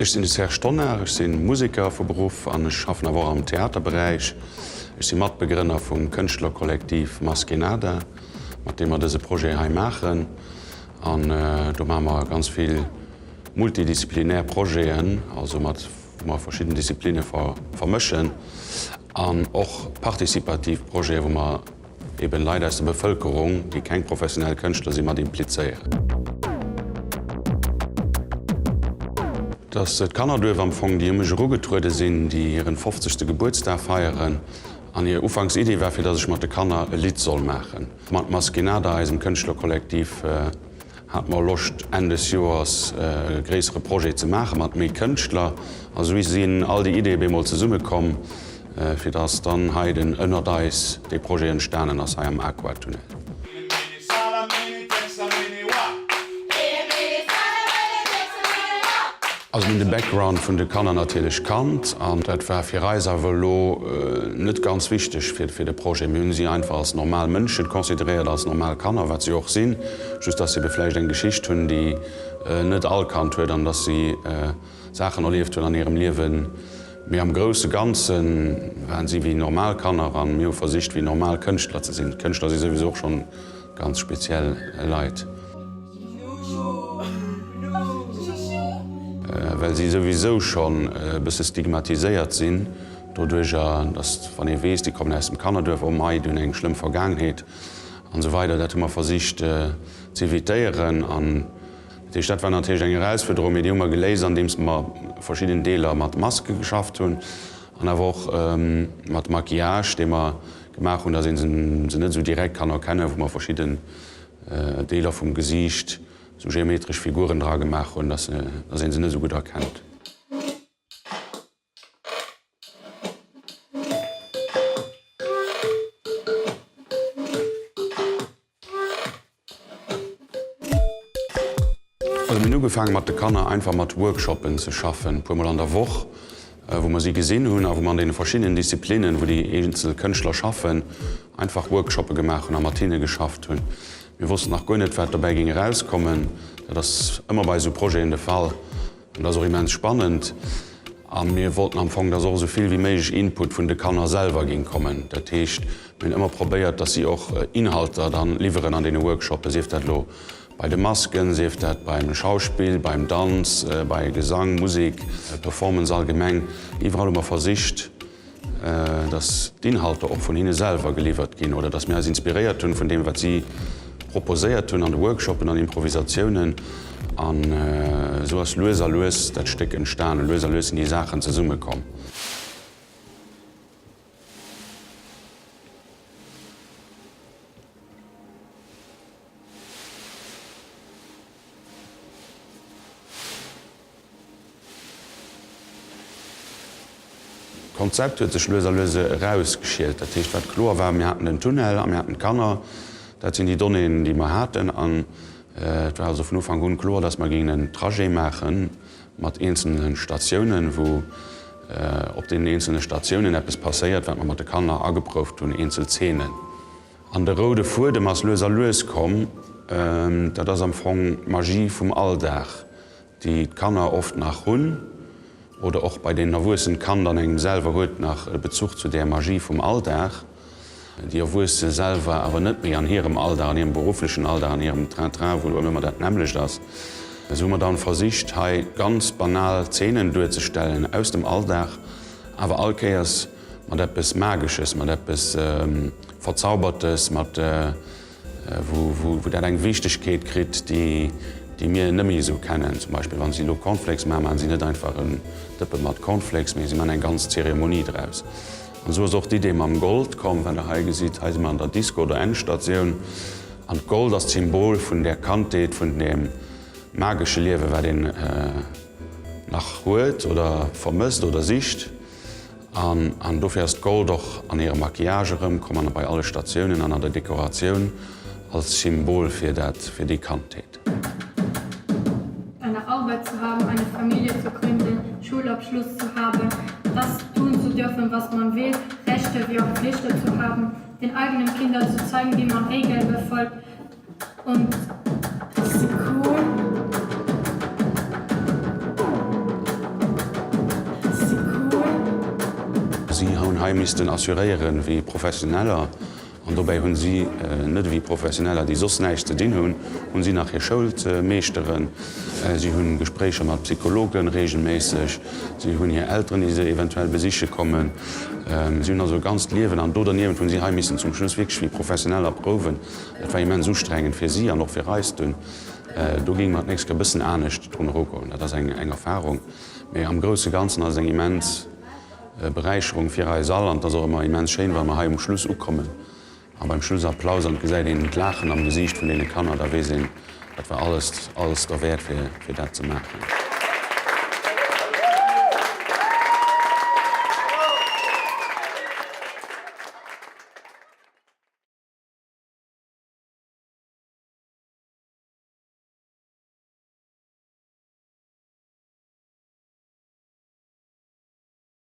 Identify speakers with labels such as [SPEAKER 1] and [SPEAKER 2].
[SPEAKER 1] Ech sinn de Serge Tonnar, ech si Museker vu Beruff an ech schaffen awer och am Theaterberäich. Ech si Matbegrënner vum Kënschtlerkollektiv Maskénada, mat deem mer dëse Projet hei maachen. An do maache mer ganz vill multidisziplinär Projeten, also mat wou mer verschidden Disziplinne vermëschen an och participativ Projeten, wou mer eben Leit aus der Bevëlkerung, déi keng professionell Kënschtler sinn, mat implizéieren. Et ass d'Kannerduerf am Fong, déi u mech erugetruede sinn, déi hiren fofzegste Gebuertsdag feieren. An hir Ufanksidee war, fir datt ech mat de Kanner e Lidd soll maachen. Mat Maskénada, eisem Kënschtlerkollektiv, hate mer Loscht, Enn des Joers e gréissere Projet ze maache mat méi Kënschtler. A sou sinn all déi Ideeë bemol zesummekomm. Fir dass dann hei den Ënnert eis, dee Projet entstanen ass hei am Aquatunnel. Also mir hunn de Background vun de Kanner natierlech kannt an dat war fir eis awer elo net ganz wichteg fir de Projet. Mir hunn si einfach als normal Mënschen consideréiert, als normal Kanner, wat si och sinn, just dass si ebe vläicht eng Geschicht hunn, déi net all Kand huet an dass si Saachen erlieft hunn an hirem Liewen, mee am grousse Ganze waren si wéi normal Kanner an mir hu versicht wéi normal Kënschtler ze sinn. Kënschtler si souwisou och schonn ganz speziell Leit, well si souwisou schonn e bësse stigmatiséiert sinn doduercher, datt wann ee weess, déi kommen aus dem Kannerduerf, oh mei, déi hunn eng schlëmm Vergaangenheet an esou weider. Dat hu mer versicht z'evitéieren an Dat heescht, dat war natierlech eng Erausfuerderung, mee déi hu mer geléist, andeems mer verschidden Deeler mat Maske geschafft hunn an awer och mat Maquillage, dee mer gemaach hunn, datt ee se net esou direkt kann erkennen, wou mer verschidden Deeler vum Gesiicht, esou geometresch Figuren dra gemaach hunn, datt ee se net esou gutt erkennt. Also mir hunn ugefaange mat de Kanner einfach mat Workshoppen ze schaffen, e puer mol an der Woch, wou mer si gesinn hunn a wou mer an deene verschiddenen Disziplinnen, wou déi eenzel Kënschtler schaffen, einfach Workshoppe gemaach hunn a mat hinne geschafft hunn. Mir wossten nach guer net, wat dobäi géing erauskommen. Dat ass ëmmer bei esou Projeten de Fall. Dat ass och immens spannend. A mir wollten am Fong, dass och esou vill wéi méiglech Input vun de Kanner selwer géing kommen. Dat heescht, mir hunn ëmmer probéiert, dass si och Inhalter dann liwweren an deene Workshoppen, sief dat elo bei de Masken, sief dat beim Schauspill, beim Danz, bei Gesang, Musek, Performance allgemeng. Iwwerall hu mer versicht, dass d'Inhalter och vun hinne selwer geliwwert ginn oder dass mir eis inspiréiert hunn vun deem, wat si proposéiert hunn an de Workshoppen an Improvisatiounen. An esou ass lues a lues dat Stéck entstanen. Lues a lues sinn déi Saachen zesummekomm. D'Konzept huet sech lues a lues erausgeschielt. Dat heescht, wat kloer war, mir haten den Tunnel a mir haten d'Kanner. Dat sinn déi Donnéeën, déi mer haten. An et war also vun Ufank un kloer, dass mer géingen en Trajet maache mat eenzelne Statiounen, wou op deenen eenzelne Statiounen eppes passéiert, wat mer mat de Kanner ageprouft hunn, eenzel Zeenen. An de roude Fuedem ass lues a lues komm. Dat ass am Fong d'Magie vum Alldag, déi d'Kanner oft nach hunn, oder och bei deenen Erwuessenen, d'Kand an engem selwer huet nach e Bezuch zu där Magie vum Alldag, déi Erwuesse selwer awer net méi an hirem Alldag, an hirem berufflechen Alldag, an hirem Train-train, wou ëmmer dat nämmlecht ass. Esou hu mer dann versicht, hei ganz banal Zeenen duerzestellen aus dem Alldag, awer all Kéiers mat eppes Magesches, mat eppes Verzaubertes, mat wou dat eng Wichtegkeet kritt, déi mir net méi esou kennen. Zum Beispill, wa si elo Cornflakes maachen, maachen si net einfach en Dëppe mat Cornflakes, mee si maachen eng ganz Zeremonie draus. An esou ass och d'Idee mam Gold komm, wat Der hei gesitt. Hei si mer an der Disco oder Endstatioun. An d'Gold ass d'Symbol vun där Kandheet, vun deem magesche Liewen, wat een nach huet oder vermësst oder sicht. An dofir ass d'Gold och an hirem Maquillage erëmkomm an bei alle Statiounen an an der Dekoratioun als Symbol fir dat, fir déi Kandheet.
[SPEAKER 2] Eine Arbeit zu haben, eine Familie zu gründen, Schulabschluss zu haben, das tun zu dürfen, was man will, Rechte wie auch Pflichten zu haben, den eigenen Kindern zu zeigen, wie man Regeln befolgt und cool.
[SPEAKER 1] hei missten assuréieren wéi Professioneller. An dobäi hunn si, net ewéi Professioneller, déi soss näischt ze dinn hunn, hunn si nach hir Schoul ze meeschteren. Si hunn Gespréicher mat Psychologen regelméisseg, si hunn hir Elteren, déi se eventuell besiche kommen. Si hunn also e ganzt Liewen an do derniewent hunn si hei missen zum Schluss wierklech wéi Professioneller prouwen. Dat war immens ustrengend fir si an och fir eis dunn. Do géinge mer d'nächst Kéier e bëssen anescht drun erugoen. Dat ass eng Erfahrung. Mee am grousse Ganzen ass et eng immens Beräicherung fir eis all an et ass och ëmmer immens schéin, wa mer hei um Schluss ukommen a beim Schlussapplaus an et gesäit een d'Laachen am Gesiicht vun deene Kanner, da weess een, dat war alles, alles derwäert fir, fir dat ze maachen.